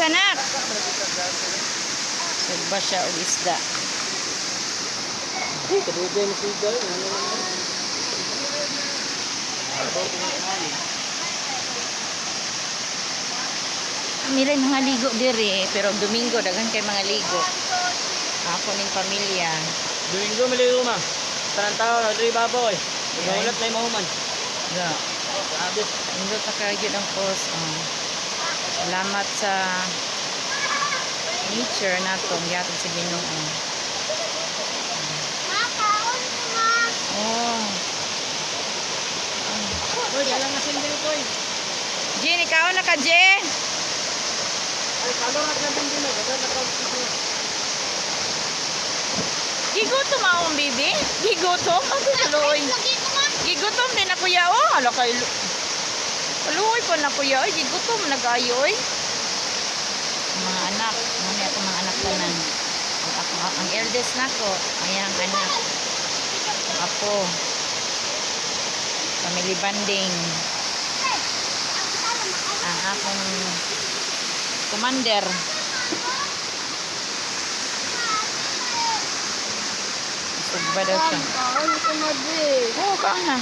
Anak. Sugba siya og isda. Kadugay mo sigal. Ano naman? Milay mga ligo diri, pero Domingo daghan kay mga ligo. Ako ning pamilya. Domingo maligo ma. Tanang tao na diri babaw eh. Nagaulat na yung mahuman. Yeah. Grabe. Nindot na kayo ang post. Oh. Salamat sa nature nato gihatag sa Ginoo. Oh. Uy, dala nga sindil ko eh. Jen, ikaw na ka, Jen. Ay, kalor na din din. Dagan na ka. Gigutom akong baby. Gigutom. Ako kaluoy. Gigutom din na kuya. Oh, ala kay Kaluoy pa na kuya. Ay, gigutom na kayo oy. Ang mga anak, muna ako mga anak tanan. Ang ako ang eldest nako, ay ang anak. Ang apo. Family bonding. Ang akong commander. Sugba daw siya. Kaon ko na, be. Oo, kaon na.